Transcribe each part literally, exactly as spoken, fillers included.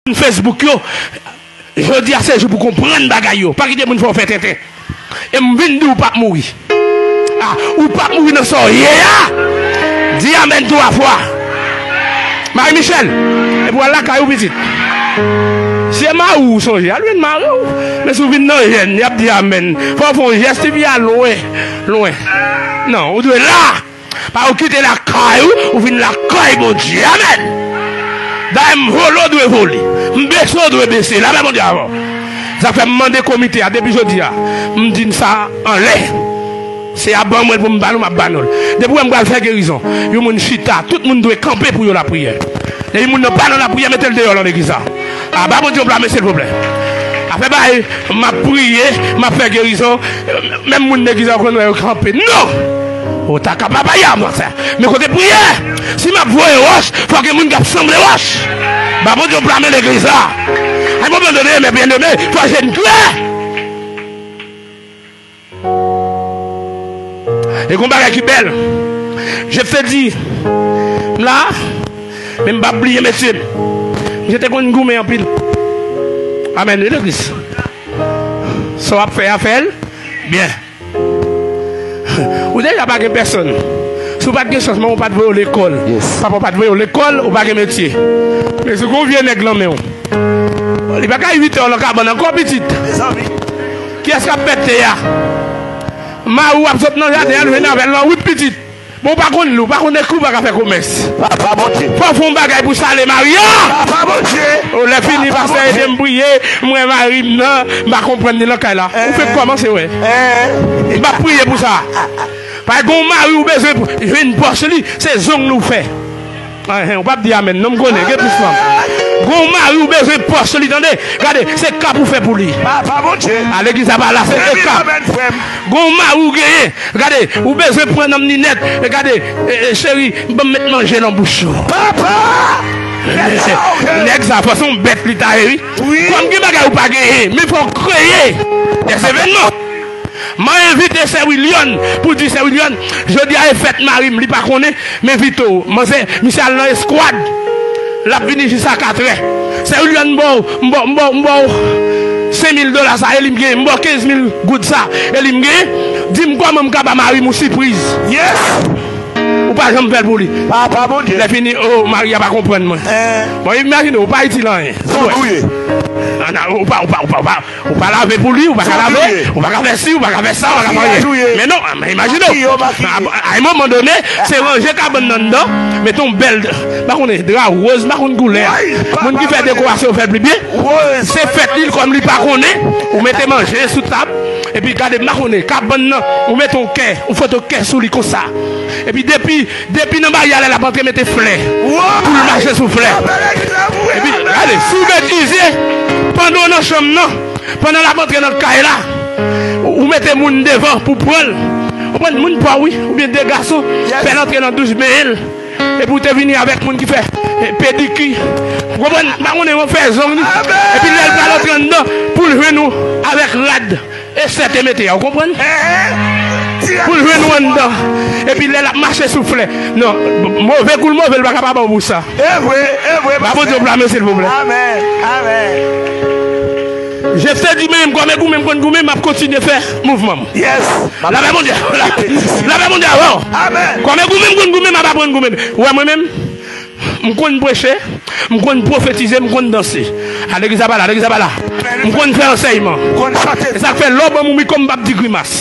Moun Facebook yo, jodi a se jou pou konprann bagay yo. Pa kite moun fè w fè tenten. E m vin di w p ap mouri. Ah, ou p ap mouri nan sa w ye a. Di amèn twa fwa. Marie Michel, epi w al lakay ou pitit. Se mari w sonje, al jwenn mari w. Men si w vin nan jèn, y ap di amèn. Fò w fè yon jès, tifi a lwen, lwen. Non, ou dwe la. Pa ou kite lakay ou, ou vin lakay Bondye. Amèn. Dayè m vole, w dwe vole. M bese, w dwe bese. Lapè Bondye avè w. Sa fè m mande komite a depi jodi a. M di n sa anlè. Se a ban mwen pou m ba nou, m ap ba nou l. Depi w wè m pral fè gerizon, yon moun chita, tout moun dwe kanpe pou yo lapriyè. Depi moun nan pa nan lapriyè, mete l deyò nan legliz la. A, ba Bondye yon pla men silvouplè. Afè bay, m ap priye, m ap fè gerizon, menm moun legliz la konn wè yo kanpe. Non! O ta ka papa ya mwen sa. Men kote priyè, si m ap voye wòch, fò gen moun k ap sanble wòch. Ba Bondye yon pla men legliz la. A yon moman done, men byen eme, fò je n klè. E gon bagay ki bèl. Jefte di, m la, men m p ap bliye mesye m. Misye te konn goumen anpil. Amèn, wi, legliz. Sa w ap fè a, fè l byen. Ou deja pa gen pèsonn. Si w pa t gen chans, manman w pa t voye w lekòl. Yes. Papa w pa t voye w lekòl, ou pa gen metye. Men si w gen yon vye nèg nan men w, li pa ka uit è w nan kabann ankò, pitit. Mezanmi. Kiyès k ap pèt tè a? Mari w ap sot nan jaden an, l vin avè l nan wout, pitit. Bon, ou pa konn li, ou pa konn ekri, ou pa ka fè komès. Papa Bondye. Fò w fè yon bagay pou sale mari a. Papa Bondye. O, lè fini, pastè, ede m priye. M wè mari m nan, m pa konprann li nan kay la. Ou fenk kòmanse, wè. M ap priye pou sa. Paske gon mari ou bezwen jwenn pòch li, se zong li w fè. Enhen, ou p ap di amèn, non, m konnen, gen plis fanm. Gon mari ou bezwen pòch li, tande. Gade, se kap ou fè pou li. Papa Bondye. A legliz la pa la, se de kap. Gon mari ou genyen, gade, ou bezwen pran nanm ni nèt. E gade, e, e, cheri, ban m met manje nan bouch ou. Papa! Nèg sa, fò se yon bèt li ta ye, wi. Wi. Kòm gen bagay ou pa genyen, men fò w kreye des événements. Mwen envite sè William pou di sè William, jodi a e fèt mari m, li pa konnen, m envite w. Manzè, misye al nan eskwad. L ap vini jis a katrè. Sè William, m ba w, m ba w, m ba w, m ba w senk mil dola sa, e li m genyen. M ba w kenz mil goud sa, e li m genyen. Di m kòman m ka ba mari m yon sipriz. Yes! Ou pa janm fè l pou li. Papa Bondye. Lè fini, o, mari a pa konprann mwen. Bon, imajine w, ou pa itil anyen. Ou pa, ou pa, ou pa, ou pa. Ou pa lave pou li, ou pa ka lave, ou pa ka fè si, ou pa ka fè sa, ou pa ka fè anyen. Men non, men imajine w. A, a yon moman done, se ranje kabann nan anndan, mete yon bèl, m pa konnen, dra woz, m pa konn koulè. Moun ki fè dekorasyon fè l pi byen. Se fèt li, kòm li pa konnen, ou mete manje sou tab, epi gade, m pa konnen, kabann nan, ou mete yon kè, yon foto kè sou li konsa. Epi depi Depi nan bari a, lè l ap antre, mete flè. Pou l mache sou flè. Epi, gade, si w betize, pandan w nan chanm nan, pandan l ap antre nan kay la, ou mete moun devan pou pran l. Ou pran moun pa w, wi, oubyen de gason, fè l antre nan douch, benyen l. Epi w te vini avèk moun ki fè, eh, pediki. Ou konprann? M pa konnen, w ap fè zong li. Epi lè l pral antre anndan, pou l jwenn ou avèk rad. E sèt e mete a, ou konprann? Pou l jwenn ou anndan. Epi lè l ap mache sou flè. Non, move kou l move, l pa ka pa ba w pou sa. E vre, e vre, pastè. Ba Bondye yon pla men, silvouplè. Amèn, amèn. Jefte di, men m kòm e goumen m konn goumen, m ap kontinye fè mouvman m. Yes. Lapè Bondye, lapè Bondye avè w. Amèn. Kòm e goumen m konn goumen, m ap aprann goumen. Ou wè mwen menm? M konn preche, m konn pwofetize, m konn danse. A legliz la pa la, legliz la pa la. M konn fè ansèyman. E sa k fè lè w ban m yon mikwo, m p ap di grimas.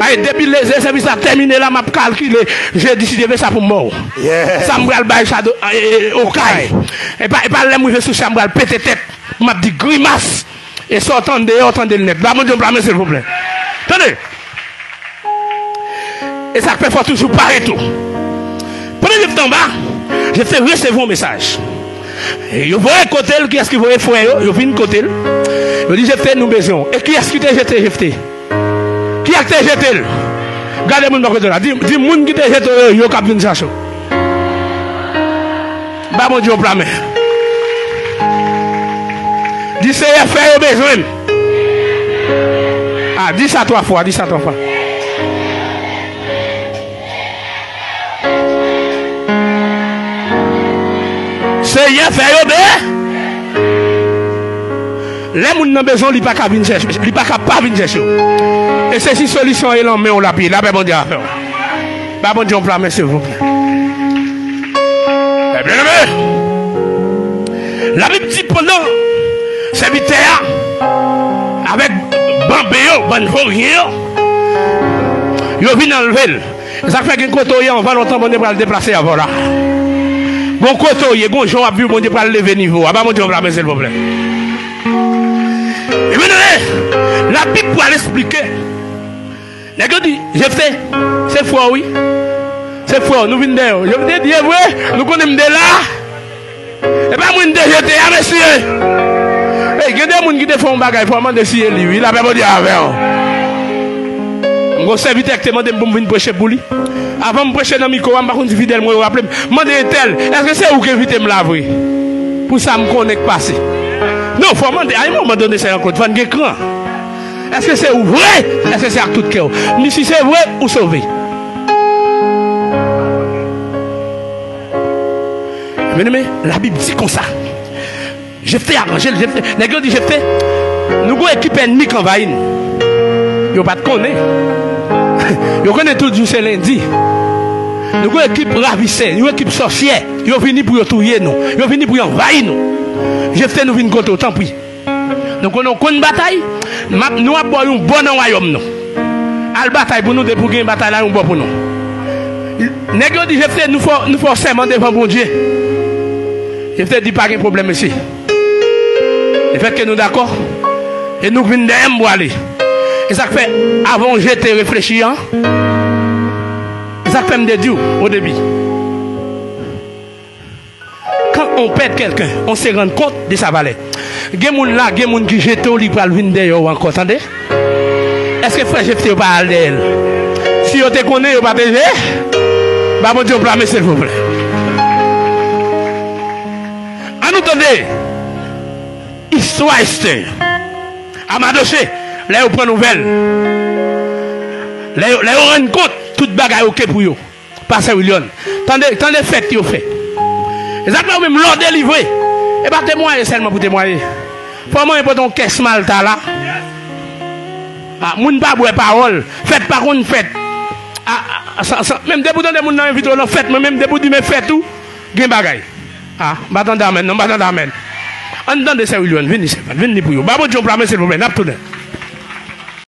Ay, depi lè sèvis la tèmine la, m ap kalkile. Jedi, si Dye vle, sa pou mò. Sa m pral bay chado, e, e, e, Okay. E pa, e pa lè m rive sou cha, m pral pete tèt. M ap di grimas. E sa w tande deyò, w tande l nèt. Ba Bondye yon pla men, silvouplè. Tande! E sa k fè fò toujou pare tou. Pandan Jefte anba, Jefte resevwa yon mesaj. E yo voye kote l, kiyès ki voye frè yo, yo vin kote l. Yo di, Jefte, nou bezwen w. E kiyès ki te jete Jefte? Kiyès ki te jete l? Gade moun bò kote w la. Di, di moun ki te jete w yo, yo k ap vin chache w. Ba Bondye yon pla men. Di, Seyè, fè yo bezwen m. A, di sa twa fwa, di sa twa fwa. Seyè, fè yo be- Lè moun nan bezwen w, li pa ka vin chèche, li pa ka pa vin chèche w. E se si solisyon an e lan men w l ap ye, lapè Bondye avè w. Ba Bondye yon pla men, silvouplè. Ebyen, Labib di pandan sèvitè a avèk banben yo, bann voryen yo, yo vin anlve l. E sa k fè gen kote w ye anvan lontan, Bondye pral deplase avè w la. Gon kote w ye, gon jan w ap viv, Bondye pral leve nivo a. Ba Bondye yon pla men, silvouplè. Ebyen, Labib pral esplike. Nèg yo di, Jefte, se frè w, wi. Se frè w, nou vin dèyè w. Jefte di, e vre, nou konnen m te la. E pa mwen m te jete a, mesye. Ey, gen de moun ki te fè yon bagay, fò w mande si e li, wi. Lapè Bondye avè w. M gon sèvitè ki te mande m pou m vin preche pou li. Avan m preche nan mikwo a, m pa konn si fidèl mwen yo raple m. Mande entèl, èske se ou ki envite m la vre? Pou sa m konnen k pase. Non, fò w mande, a yon moman done sa yon kote, fò n gen kran. Èske se ou vre? Èske se ak tout kè w? M di, si se vre, ou sove. Byeneme, Labib di konsa. Jefte aranje l, Jefte, nèg yo di Jefte, nou gon ekip ènmi k anvayi n. Yo pa t konnen. Yo konnen tout jou se lendi. Nou gon ekip ravisè, yon ekip sòsyè. Yo vini pou yo touye nou. Yo vini pou yo anvayi nou. Jefte, nou vin kote w, tanpri. Nou konnen w konn batay, m ap, nou ap ba w yon bò nan wayòm nou. Al batay pou nou, depi w gen batay la, yon bò pou nou. Nèg yo di Jefte, nou fè, nou fè w sèman devan Bondye. Jefte di, pa gen pwoblèm, mesye. Lefètke nou dakò, e nou k vin dèyè m pou ale. E sa k fè, avan w jete reflechi an, e sa k fè m te di w o debi. Quand on perd quelqu'un, on se rend compte de sa valeur. Gen moun la, gen moun ki jete w, li pral vin dèyè w ankò, tande? Èske frè Jefte yo pa al dèyè l? Si yo te konnen, yo pa te je. Ba Bondye yon pla men, silvouplè. Ann nou tande istwa Estè a Madoche, lè yo pran nouvèl, lè yo, lè yo rann kont tout bagay oke pou yo. Pastè William, tande, tande fèt yo fè. E sa k fè ou menm lè w delivre, e pa temwaye sèlman pou temwaye. Fò w manyen pote yon kès malta la. A, moun pa bwè pawòl. Fèt pa konn fèt. A, a, a, sa, sa, menm depi w tande moun nan envite w nan fèt, mwen menm depi w di men fèt ou, gen bagay. A, m pa tande amèn, non, m pa tande amèn. Ann tande sè William, vini, sè, vini pou yo. Ba Bondye yon pla men, silvouplè, n ap tounen.